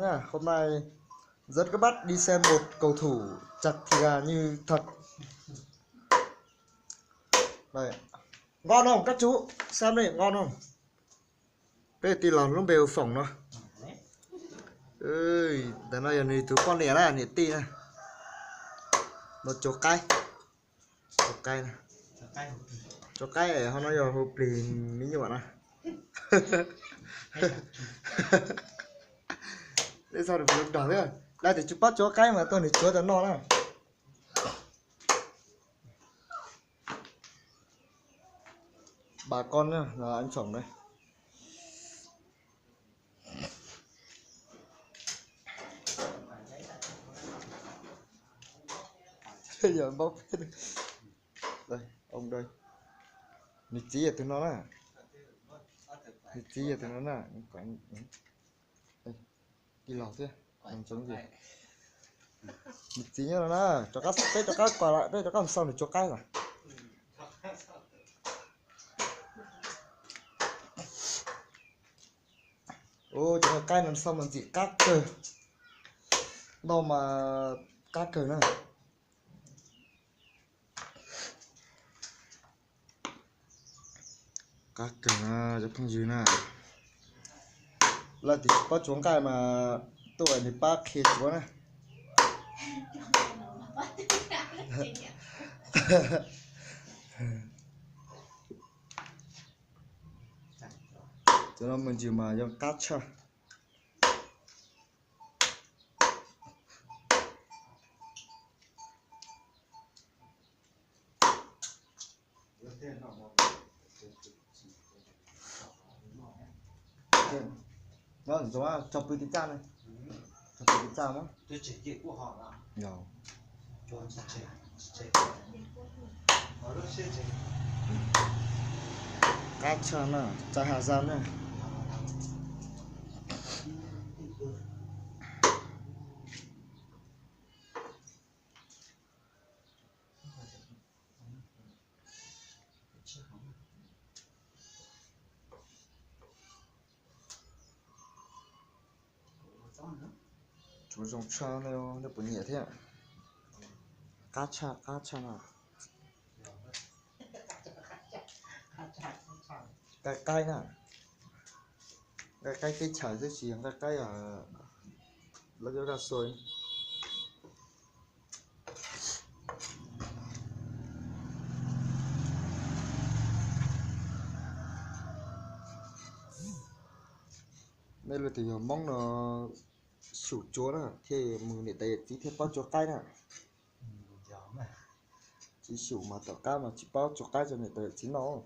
Nha, hôm nay rất có bắt đi xem một cầu thủ chặt thì là như thật. Đây. Ngon không các chú? Xem đi, ngon không? Peb tij laug lub npe hu Foom no. Ntawm no yog nws tus poj niam na, niam tij na. No cua qaib. Cua qaib, cua qaib ho no yog hu plig me nyuam na. Dej txog nws dag thiab, lawv tias tsis paub cua qaib mas tuaj nws tsuav cov no na. Bà con nha, là anh Phỏng đây. Giờ bóc phết. Đây, ông đây. Nws txiv yog tus no na. Nws txiv yog tus no na. Tij laug thiab. Nws txiv nyob no na, rov qab, peb rov qab kom lawm, peb rov qab mus xauj nws cua qaib lawm. Ua cov qaib no xauj mas ntxim qab kawg, noj mas qab kawg na. Qab kawg na cov phooj ywg na. Lawv tias tsis paub tsuav nqaij mas tuaj nws pab qhia tsuav na. Cov no me ntsis mas yog qab tshaj. Nó tso pw tim txaj ne, tso pw tim txaj mas. Qab tshaj na, txaj Hà Giang na. Tsuav zoo tshaj, nej puas nyiam thiab? Qab tshaj, qab tshaj no. Nqaij qaib na, nqaij qaib teb chaws xwb tsis yog nqaij qaib lawv cov kaj xua. Nej luag tias yog Hmoob no xyum tsuav na thiaj mus niam tais yawm txiv thiaj paub tsuav qaib na. Tsis xyum mas tom qab mas tsis paub tsuav qaib rau niam tais yawm txiv noj.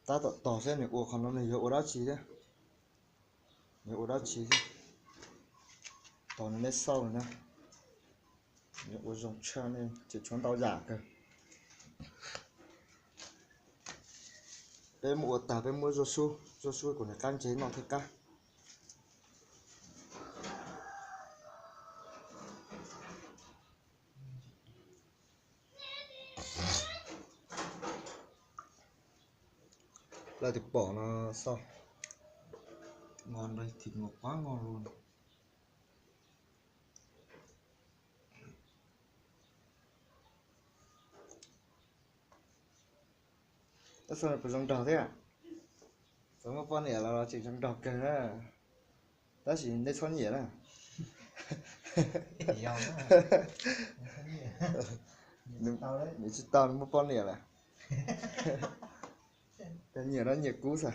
Tab tom tos seb nws ua qhov no nws yuav ua dab tsi thiab. Nws ua dab tsi thiab? Tos nws nej xauj na. Nws ua zoo tshaj ne, tseem tshuav ntau yam kawg. Peb muab ua tag peb muab zuaj sub, zuaj sub kom nws qab ntse noj thiaj qab. Lawv tus pom no xauj, nqos nrog thib nqos qab nqos lus. Tab sis puas zoo nraug thiab? Txawm muaj poj niam los tseem zoo nraug kawg na. Tab sis nej txhob nyiam na. Nws tsis tau nws muaj poj niam lawm. Nyiam no nyiam kub xwb.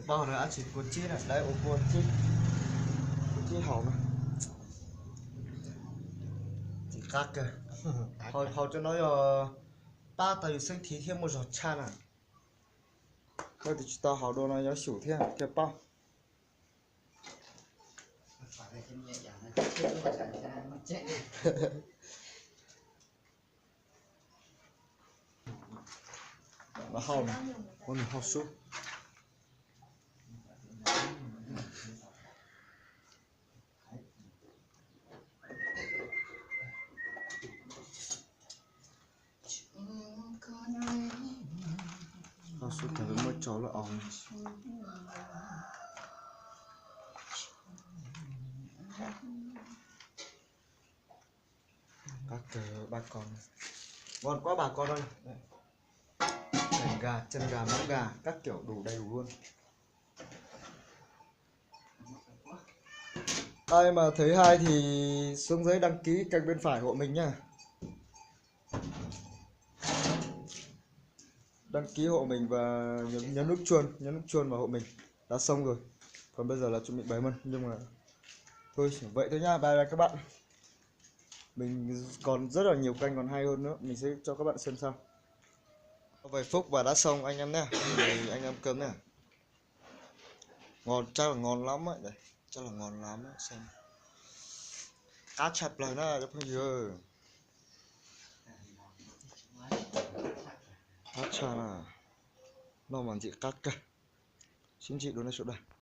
Paub no dab tsi kua tsib na, dawb ua kua tsib, kua tsib haus na. Tsis qab kawg. Haus rau no yog pab tau yus xeeb thiv thiab muaj zog tshaj na. Koj tus tsis tau haus dua no yuav xyum thiab thiaj paub. Los hau, ua nws hau sub. Rau lawm os. Qab kawg ba con. Ngon quá ba con ơi. Cành gà, chân gà, móng gà, các kiểu đủ đầy đủ luôn. Ai mà thấy hay thì xuống dưới đăng ký kênh bên phải hộ mình nha. Đăng ký hộ mình và nhấn, nhấn nút chuông, nhấn nút chuông vào hộ mình. Đã xong rồi. Còn bây giờ là chuẩn bị bày mâm nhưng mà thôi, chỉ vậy thôi nha, bye bye các bạn. Mình còn rất là nhiều kênh còn hay hơn nữa, mình sẽ cho các bạn xem sau. Sau vài phút và đã xong anh em nhé. Thì anh em cơm nhé. Ngon, chắc là ngon lắm ấy. Đây, chắc là ngon lắm ấy. Xem. Qab tshaj plaws na cov phooj ywg. Qab tshaj na. Noj mas ntxim qab kawg. Sib ntsib dua nej sawv daws.